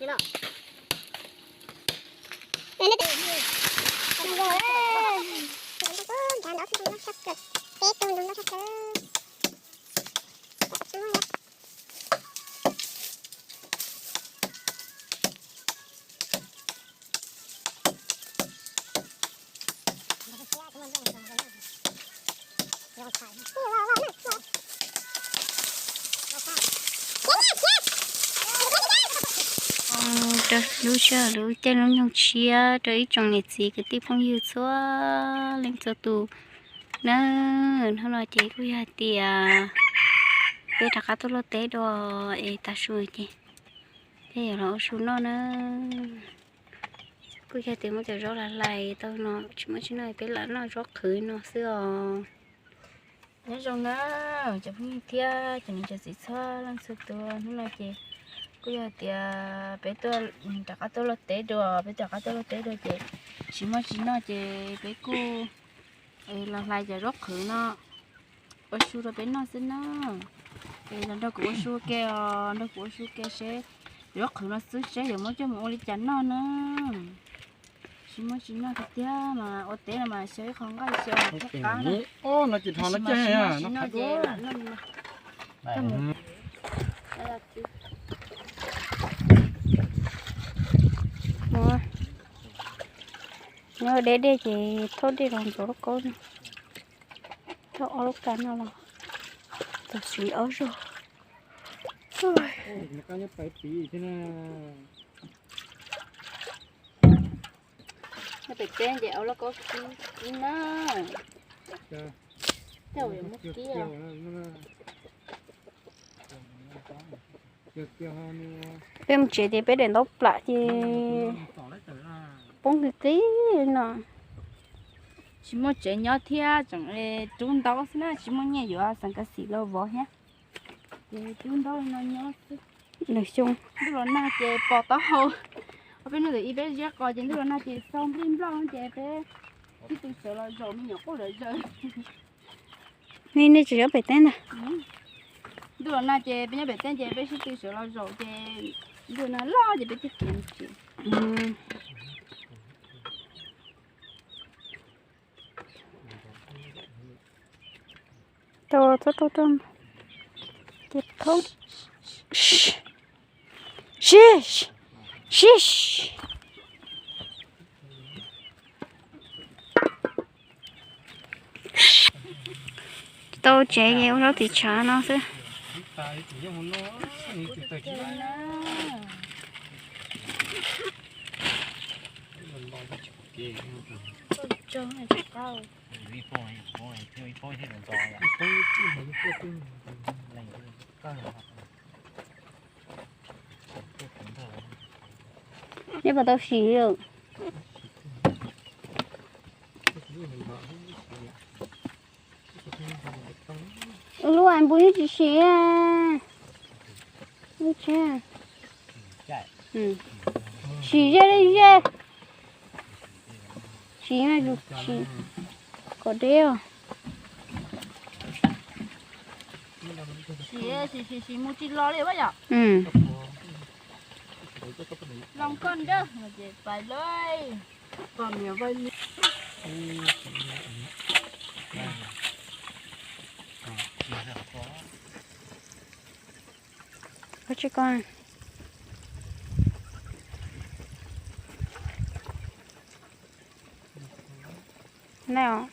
Rau lub sij hawm lub caij lub nyoog tshiab rau ib tsoom niam txiv kwv tij phooj ywg txhua leej txhua tus na. Hnub no ces kuj yog hais tias peb rov qab tuaj luaj teb dua es tav su ces peb yuav los ua su noj na. Kuj yog tias muab cov zaub hlais hlais tau no tsis muaj tsis noj peb lam noj zaub qhwv no xwb os. Nyob zoo na cov phooj ywg thiab cov niam cov txiv txhua leej txhua tus, hnub no ces kuj yog tias peb tuaj rov qab tuaj luaj teb dua, peb tuaj rov qab tuaj luaj teb dua ces tsis muaj tsis noj ces peb kuj los hlais cov zaub qhwv no ua su rau peb noj xwb na. Es los nrog kuv ua su ke os, nrog kuv ua su ke seb zaub qhwv no xwb seb yuav muab coj mus ua li cas noj na. Tsis muaj tsis noj tiag tiag mas ua teb no mas xyaw ib qho nqaij xyaw thiab qab na. Tab sis mas tsis muaj tsis noj ces lam noj li no. Nyob deb dej ces thauj dej los ntxuav lauj kaub, thauj ob lub kas no los tus siv ob zaug. Pem teb ces ua lauj kaub ib na. Tej zaum yuav muab kib. Peb mus tsev ces peb daim ntaub plam ces poob kiag kiag no. Tsis muaj tsev nyob thiab tseem rub ntaub xwb na, tsis muaj nyiaj yuav xeem kav xim los vov thiab. Ces rub ntaub no nyob xwb. Ntuj los nag ces pos taub hau, peb hnub ib peb ziab qos ces ntuj los nag ces xau nplij nploj ces peb sib tw sawv los zaum me nyuam quaj zom zaws. Nej tsis nyob pem teb ntag. Ntuj los nag ces peb nyob pem teb ces peb sib tw sawv los zaum ces ntuj los nag loj ces peb thiaj khiav mus tsev. Tau txhob tau rau ces thoob. Sib, sib. Tau tsev ces ua zaub tiv tshav no xwb. Neb puas tau sim lawm? Lub as npus yeej tsis sim. Sim ze li ze. Sim, sim kom deb os. Sim, sim, sim mus tsis los li yom. Los koj nrab ces pais lawm. Ua tsis ko. Nai os.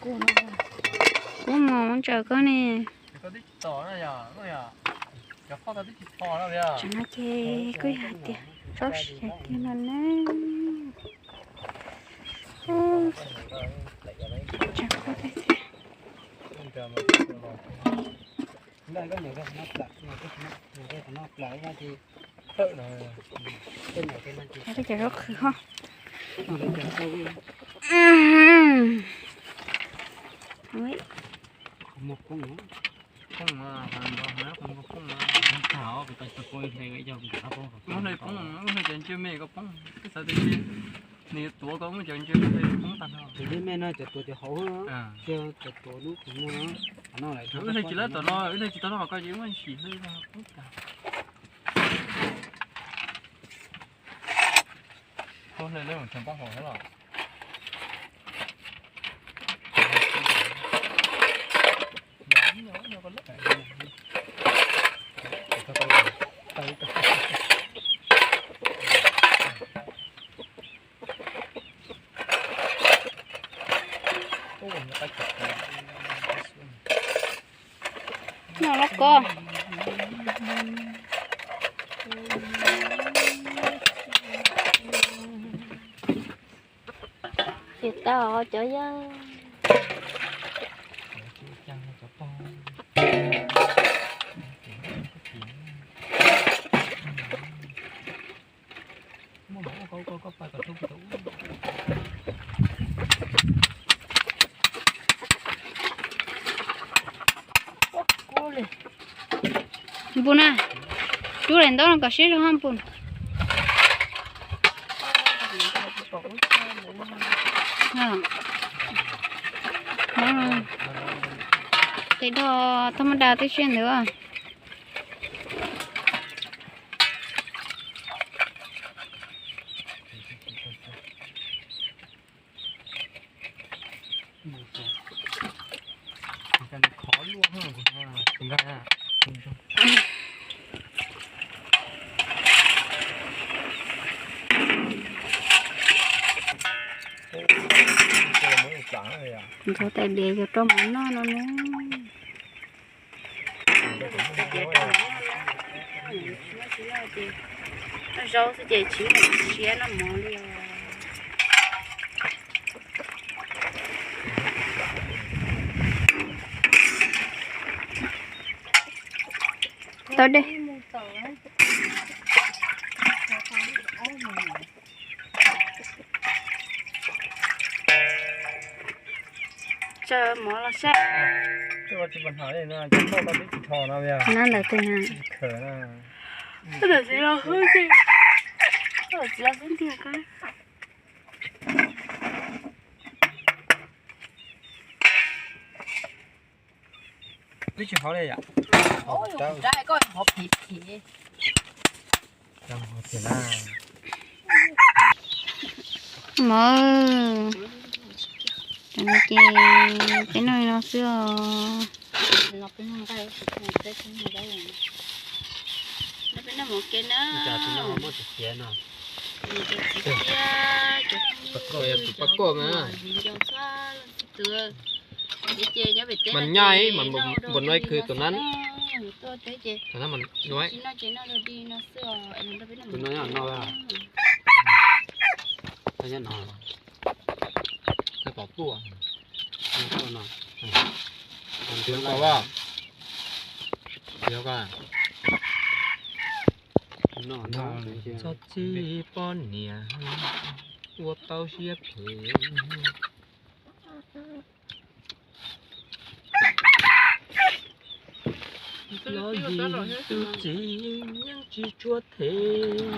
Kuv mus ntsaws koj ne. Tsam no ces kuj yog hais tias tsob siav kiag no ne. Cov zaub qhwv ho. Nws yuav tuav koj muab cov ntsej me koj poob tag nrho. Cov ntsej me no cov tuav cov hauv, cov tuav lub qhov muag no. Wb tsis lawv tom no, wb tsis tau noj qhov ko ces wb muab sim hlwb poob tag. Tuaj hlwb lawm tseem poob hauv thiab los. Noj los koj. Ces tau cov yawg. Npus na, rub daim ntaub no kom siab zog npus. Tes do thaj mab da tib siab ntawd. Ntxuav tais diav yog rau mov noj no ne. Zaub xwb ces tsis siab noj mov li os. Tau dej. Tsaws mov los saib. Nab ntawd twg na? Ntawm txiv los xwb tiag. Twb tsis hov li yom. Mov, ces peb noj li no xwb os. Peb noj mov ke na. Tus pab koj mas. Mas nyaj mas npam no kwv tus nab. Tus nab mas nuav. Tus no nyob no. Nyob no. Nyob pom puaj. Nyob no. Nyob pom puaj. Nyob pom. Txog txij poj niam ua tau siab phem. Los yim tus txiv yeej tsis tshua them.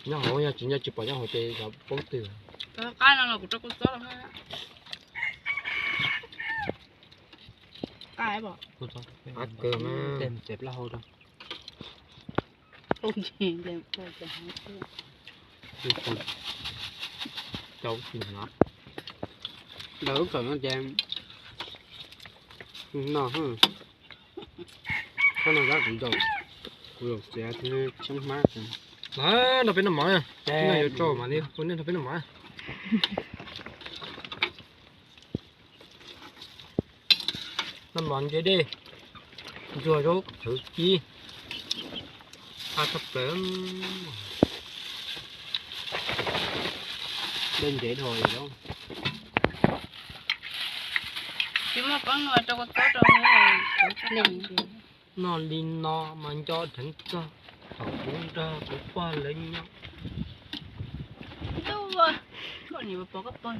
Nyob hauv, yog tsis nyob tsis pom nyob hauv ces yog poob twg. Qab no los kuv rau kua txob los. Qab kawg na. Ntawm lub kawm no ces noj, koj noj kab kuv zaum, kuv zaum txiav tshoob hmab. Los nrog peb noj mov, peb noj yuav tsau mam li ua nej nrog peb noj mov. Noj mov ntse dej, ntxuag zaub qhwv kib. Qab tshaj plaws. Dej ntsev dhau li lauj. Tsis muaj peev nua rau koj txob rau. Noj li no mas nco dheev txog thaum kuv nrog kuv pog lawv nyob. Ntuj, koj niam pog koj pog.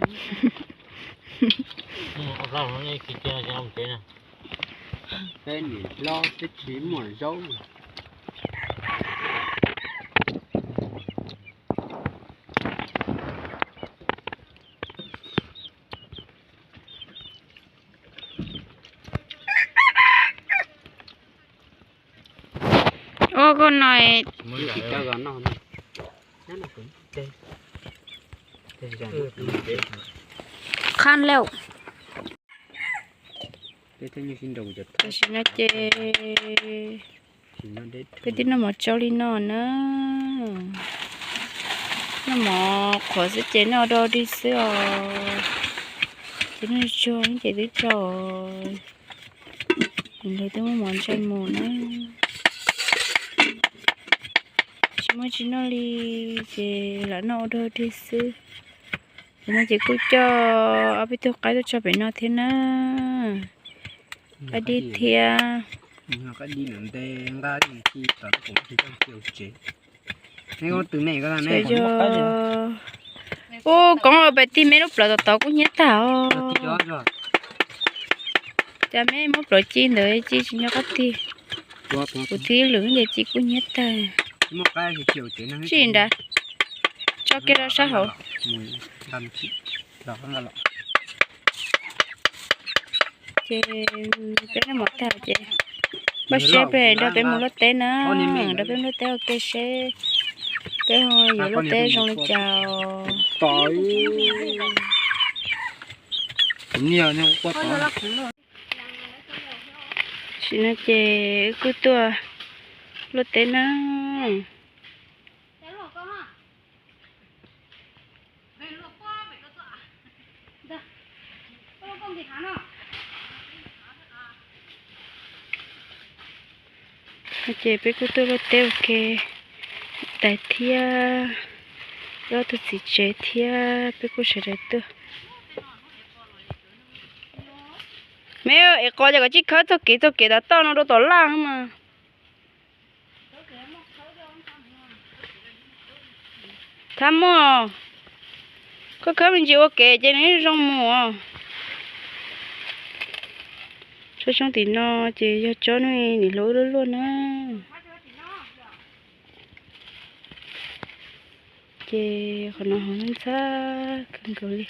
Peb niam hlob twb tsis muaj zaub. Ua koj no qhab lauj. Tam sim no ces peb twb noj mov tsau li no na. Noj mov qhuav xwb ces noj do dig xwb os. Ces noj tsuag ces twb tsau. Kuv ntawd twb muab mov ntsaig mus na. Tsis muaj tsis noj li ces lam noj ua dog dig xwb. Tam sim no ces kuj coj ob peb tug qaib tuaj tso pem no thiab na. Qaib dib thiab. Ub, koob pem tig me lub plawv tom tod kuj hnyiab tag os. Cas me muab plawv ci ntawd ci tsis nco qab tig. Kuv tig lwm ces ci kuj hnyiab tag. Tsis nrad, tso kiag rau sab hauv. Ces peb noj mov tag ces npaj siab peb nrog peb mus luaj teb na, nrog peb luaj teb ua ke seb peb ho yuav luaj teb zoo li cas. Tam sim no ces wb kuj tuaj luaj teb na. Ces peb kuj tuaj luaj teb ua ke, tais thiab, ob tug txiv tsev thiab peb kuj sawv daws tuaj. Me ev qos ces kom tsij khawb txoj kev txoj kev tom toj no rau tom laj mas. Thab muaj, koj khawb me ntsis ua kev ces nws zoo mus. Tsob xyoob tim no ces yog tsob niam hluas wb luaj luaj na. Ces qhov no ho ntxhab kawg nkaus li.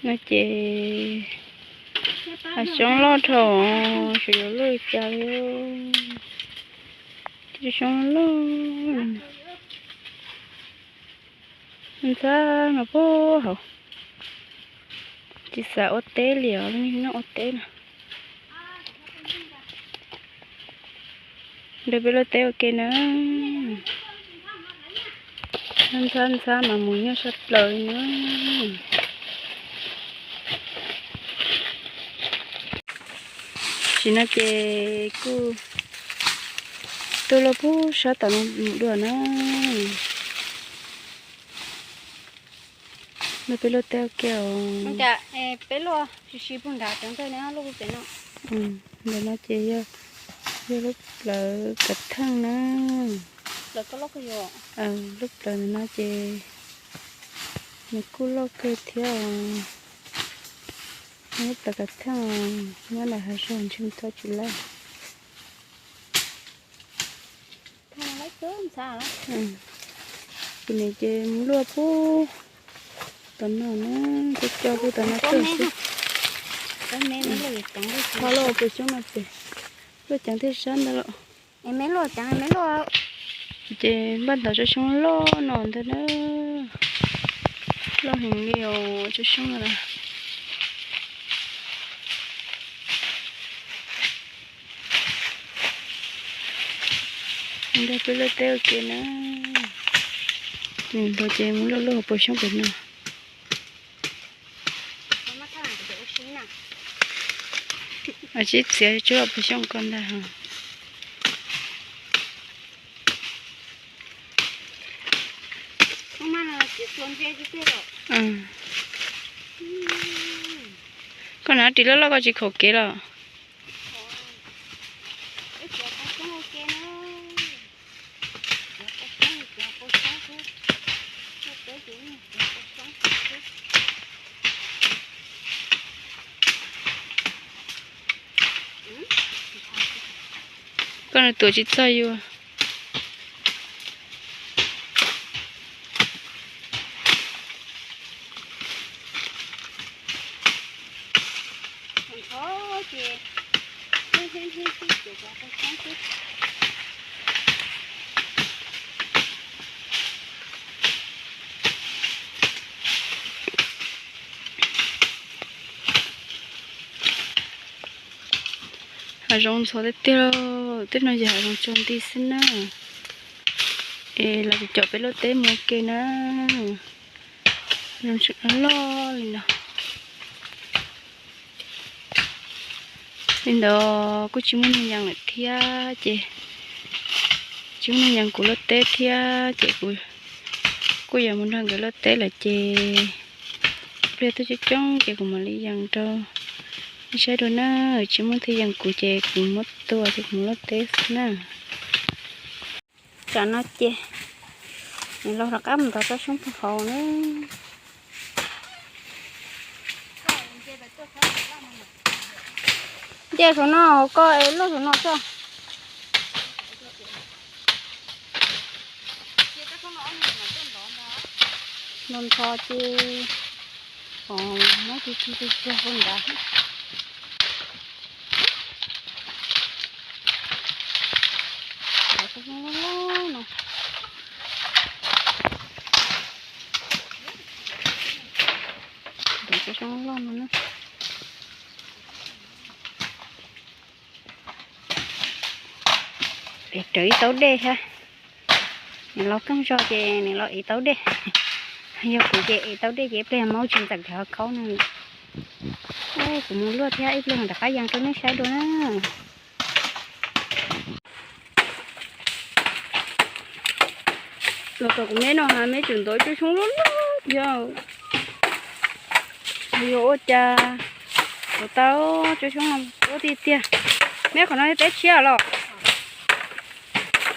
No ces xyoob loj dhau, tsis yuav luaj li cas li. Xyoob loj. Ntxhab no puag hauv. Tsis xav ua teb li os, noj ua teb no. Nrog peb luaj teb ua ke na. Ntxhab ntxhab mas mus nyuaj sab plaws li na. Tam sim no ces kuj tuaj luaj puag sab tom no mus dua na. Nrog peb luaj teb ua ke os. Peb luaj tsis tsis puag nrad cov ntawd ne, luaj puag pem no. Ntawm no ces yog, yog lub plawv kav theej na. Lub plawv ntawm no ces nws kuj loj kawg thiab os. Lub plawv kav theej nyob ntawm hav zoov ntshe mus txog tsis laib. Kuv niam ces mus luaj puag tom no na, coj coj puag tom no tuaj xwb. Ho luaj ua pem xyoob no pem, luaj ceev tej sab ntawd los. Ces npaj ntawd tsob xyoob loj no ntag na. Loj heev li os tsob xyoob no na. Nrog peb luaj teb ua ke na. Nws hluas ces mus luaj luaj hauv paus xyoob pem no. Tsib txiav tsuab hauv paus xyoob ko ntag. Koj hnav ris loj loj koj tsis khaum kev los? Koj nws tuav tsis txog yus. Hav zoov ntxhov tiag tiag, tej no yog hav zoov tsaus nti xwb na. Es los caum peb luaj teb mus ua ke na. Zoo tseem loj loj li no. Li ntawd kuj tsis muaj neeg yees lawm thiab ces tsis muaj neeg yees kuv luaj teb thiab ces kuv kuj yuav mus nrog nkawd luaj teb lawm ces pliag twb coob coob ces kuv mam li yees rau nej saib dua na. Tsis muaj twg yees kuv ces kuv muab tua ces kuv mus luaj teb xwb na. Tsam no ces nws los rov qab mus ntov tsob xyoob puag hauv na. Nce saum no hauv ko es luaj saum no tso. Nto nto ces muab tsis tsis tsis tsis hauv nrad. Rawv ib taub dej thiab. Nws los kawg zog ces nws los ev taub dej. Yog kuv ces ev taub dej ces ib pliag maub tsis ntxeem dhau khaub no. Kuv mus luaj thiab ib pliag rov qab yees rau nej saib dua na. Los tom kuv me no ha, me tseem ntov tsob xyoob loj loj thiab. Yuav ua cas ntov tau tsob xyoob no tuab tiag tiag. Me qhov no yog teb tshiab los?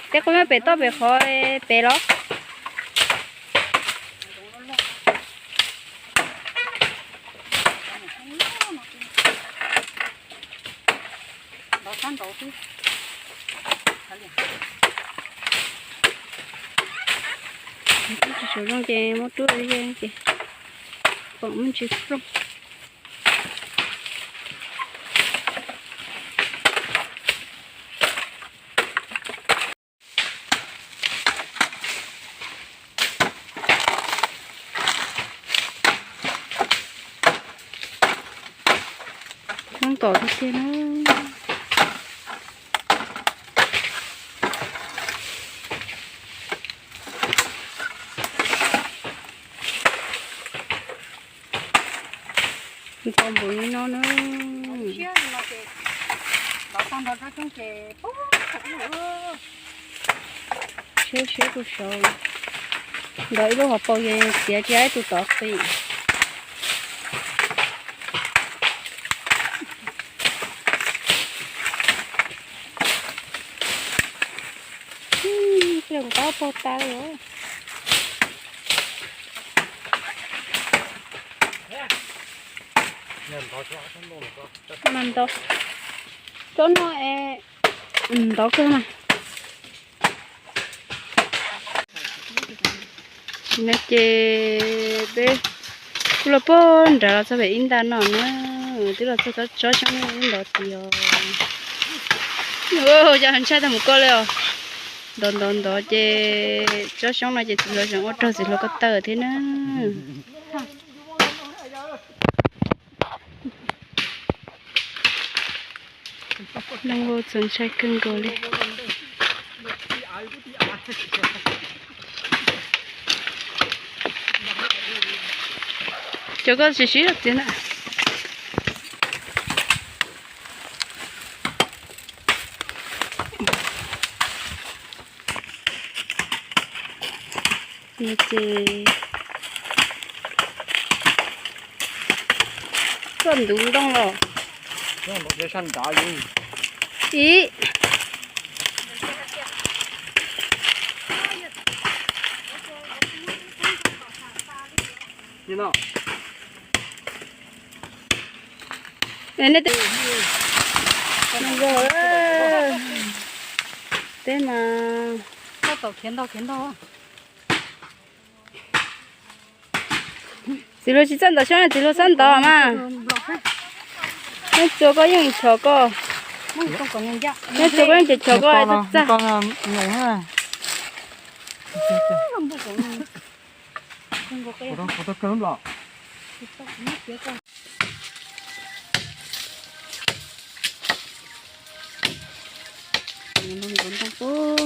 Teb qub nyob pem toj pem qhov pem los? Tsis tshua zoo ces muab rub ces pom muaj ntsis rooj. Xyoob tom tiag tiag na. Ntxhov npaum li no na. Siab siab kuj saud. Ntov ib lub hauv paus ces txiav tsis hais tus tod qis. Pliag kuv tab paug tas lawm. Mas ntov tsob no es ntov kawg mas. No ces peb kuj los puag nrad los txog pem ib nta no na, twb los txog tsob xyoob no ntov tiag. Cov ntshai tag mus koj li os. Ntov ntov ntov ces tsob xyoob no ces txiv hluas tseem ua raug txiv hluas ko taw thiab na. Loo txaus ntshai kawg nkaus li. Cov koj siv siv txiv na. Ces koj ntub ntoo los. Ib. Nej teb, teb mas. Txiv hluas tsis txawj ntov xyoob, txiv hluas txawj ntov mas. Neb txua koj yeej chov koj. Neb txua koj yeej ces chov koj txaj.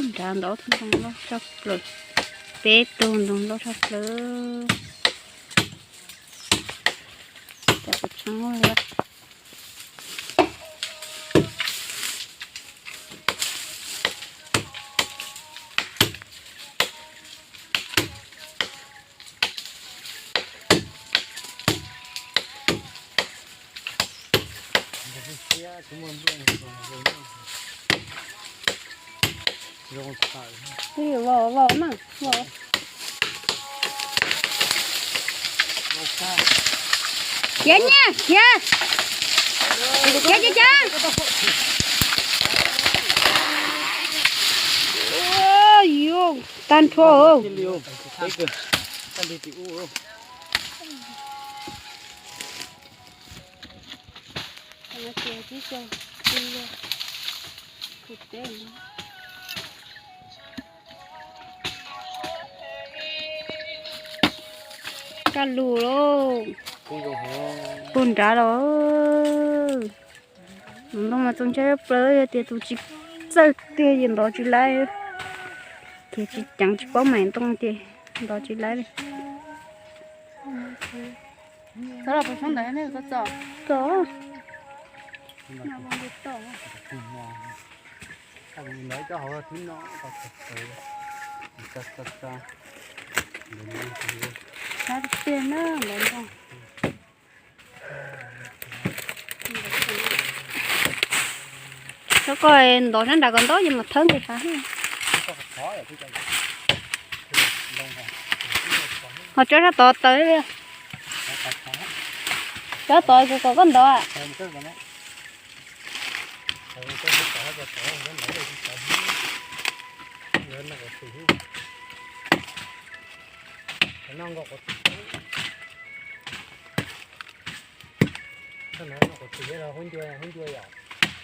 Nrad ntov ntoo loj tshaj plaws, peb tug ntoo loj tshaj plaws. Cas kuv tshee li. Los los na, los. Khiav nyiaj, khiav. Khiav, khiav, khiav. Yuav tag nrho. Kaj lug lauj, puag nrad los. Ntoo mas txaus ntshai plaws, yog tias tus tsis txawj tiag ces ntov tsis laib, ces tsis ceev tsis paub maim ntoo ces ntov tsis laib li. Txog los puas tshoob ntawd ne, txog txog. Txog. Sab tiag na, ntov ntoo. Txhob koj ntov sab nrad kom ntau ces mam thawb nqis hav. Ho tsob sab tod tawm li. Tsob tod kuv kom koj ntov.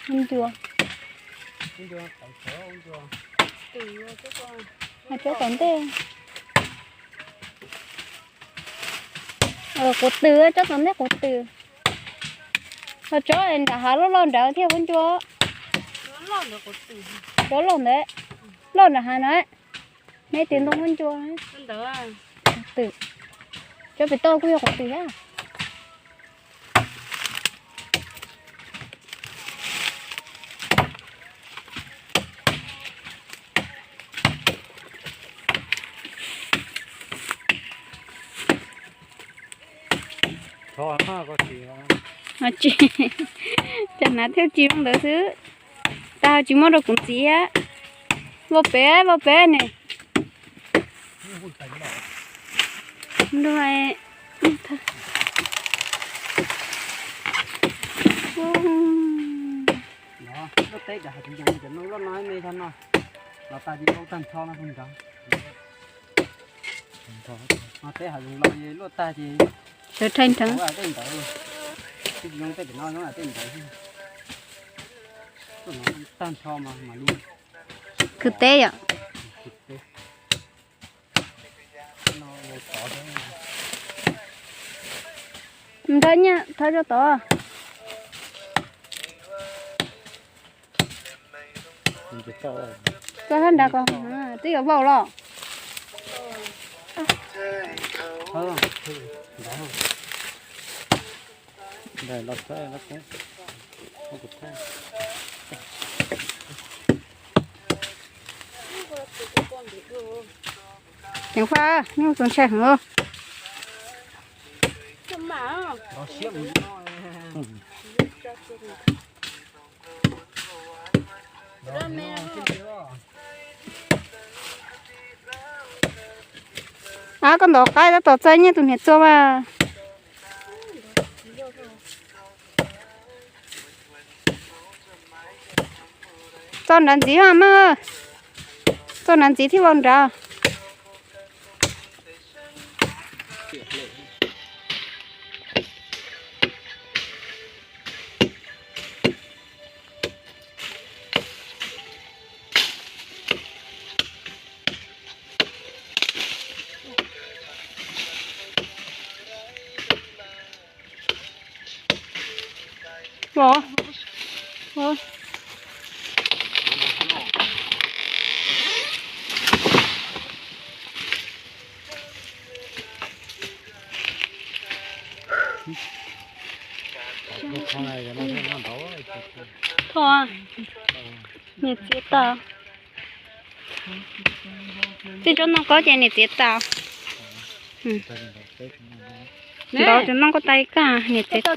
Hub ncua. Tsob tom ntej. Quav tws, tsob tom ntej quav tws. Ho tsob nram hav loj loj nrad thiab hub ncua. Tsob loj ntawd, loj nram hav na. Neb tis ntoo hub ncua. Quav tws. Tsob pem toj kuj yog quav tws thiab. Tsis, cas hnav thiab tsis zoo ntawd xwb. Tag tsis muab rau kuv ntxiv. Vau pem, vau pem ne. Lub teb cov hav zoov cov no loj no me tag no, los tas ces vau tag nrho no nrad. Teb hav zoov los luaj tag ces sawv rhais nrheev tej ntawd, tsis zoo tej pem no zoo tej ntawd, tag nrho mas mam li. Kwv teb yom. Nrog nyiaj thawb tsob tod. Koj thab nrad ko, twb yuav vau los. Ceev Faj, nyuj tus ntshai heev. Ab, koj ntov qaib tab tom txaij nyiaj tus niam txua mas. Txo nrad ntxiv mas, txo nrad ntxiv thiaj vau nrad. Thov, niam txiv tau. Txij tsob ntoo qaub ces niam txiv tau. Ntov tus ntoo qaub tas ib kag niam txiv tau.